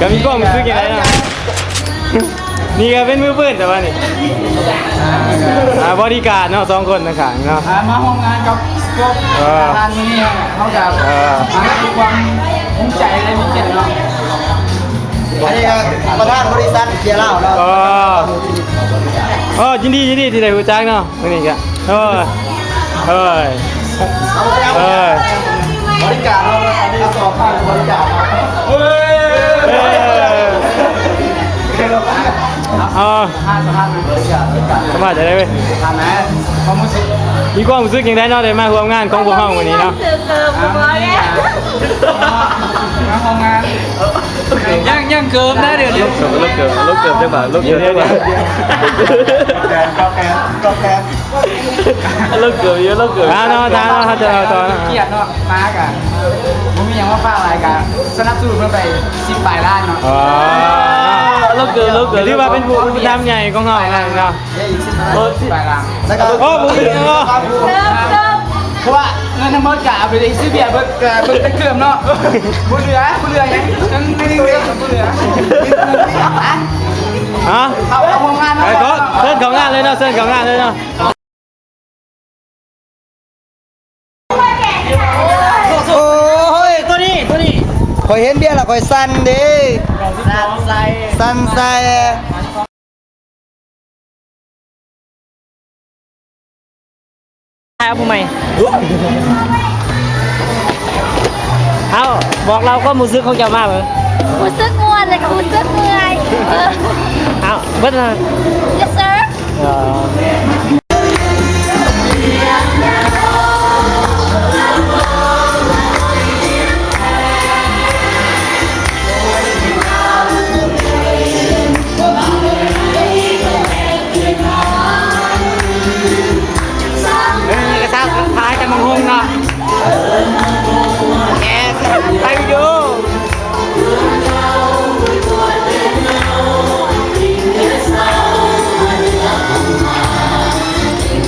ກໍມີຄວາມຮູ້ສຶກຈັ່ງໃດເນາະ? ນີ້ກໍເປັນມືປືນແຕ່ວ່ານີ້ ອ່າ ບໍລິການເນາະ ສອງຄົນຂ້າງໆເນາະ ອ່າ ມາຮ່ວມງານກັບພວກ ເອີ ປະທານມື້ນີ້ ເຮົາກໍ ເອີ ມາດ້ວຍຄວາມພູມໃຈ ແລະ ມີກຽດເນາະ. ອັນນີ້ກໍປະທານບໍລິສັດເກຍລາວເນາະ ເອີ ເອີ ຍິນດີ ຍິນດີທີ່ໄດ້ຮູ້ຈັກເນາະ. ມື້ນີ້ກະ ເອີ ເອີ ເອີ ບໍລິການເນາະ ອັນນີ້ສອງພັນບໍລິການເນາະ ເອີ ເອີ ສະພາບຈັ່ງໃດເວີຍ? ມີຄວາມຮູ້ສຶກຈັ່ງໃດເນາະ ໄດ້ມາຮ່ວມງານຂອງພວກເຮົາມື້ນີ້ເນາະ? ມາຮ່ວມງານ ຍັງ ຍັງເກີບນະດຽວນີ້ ລົບເກີບ ລົບເກີບຈັກບາດ ລົບເກີບຈັກບາດ ລົບເກີບຢູ່ ລົບເກີບ ອ່າເນາະ ຖ້າເນາະ ເຮົາຈະເລົ່າຕໍ່ເນາະ ກຽດເນາະ ມາກະບໍ່ມີຫຍັງມາຝາກຫຼາຍ ກະສະໜັບສະໜູນເພິ່ນໄປສິບປາຍລ້ານເນາະ ອໍ ລົບເກີບ ລົບເກີບ ຖືວ່າເປັນຜູ້ອຸປະຖຳໃຫຍ່ຂອງເຮົາເນາະ ເອີ ສິບປາຍລ້ານ ແລ້ວກໍ ໂອ້ ບໍ່ມີຫຍັງເນາະ ເພາະວ່າເງິນທັງໝົດກະເອົາໄປຊື້ເບຍເບິດ ກະເບິດແຕ່ເກີບເນາະ ບໍ່ເຫຼືອ ບໍ່ເຫຼືອຫຍັງ ຍັງ ຍັງເຫຼືອ ບໍ່ເຫຼືອ ຮະ ເຂົ້າ ເຂົ້າໂຮງງານເນາະ ເຊີນເຂົ້າງານເລີຍເນາະ ເຊີນເຂົ້າງານເລີຍເນາະ. ໂອ້ຍ ໂຕນີ້ ໂຕນີ້ ຂ້ອຍເຫັນເບຍແລ້ວຂ້ອຍສັ່ນເດ້ ສັ່ນໃສ່ ສັ່ນໃສ່ ຖ່າຍເອົາຜູ້ໃໝ່ ເອົ້າ ບອກເລົ່າຄວາມຮູ້ສຶກຂອງເຈົ້າມາເບິ່ງ ຮູ້ສຶກມ່ວນ ແລ້ວກໍຮູ້ສຶກເມື່ອຍ ເອົ້າ ເບິດນະ Yes sir. ເອີ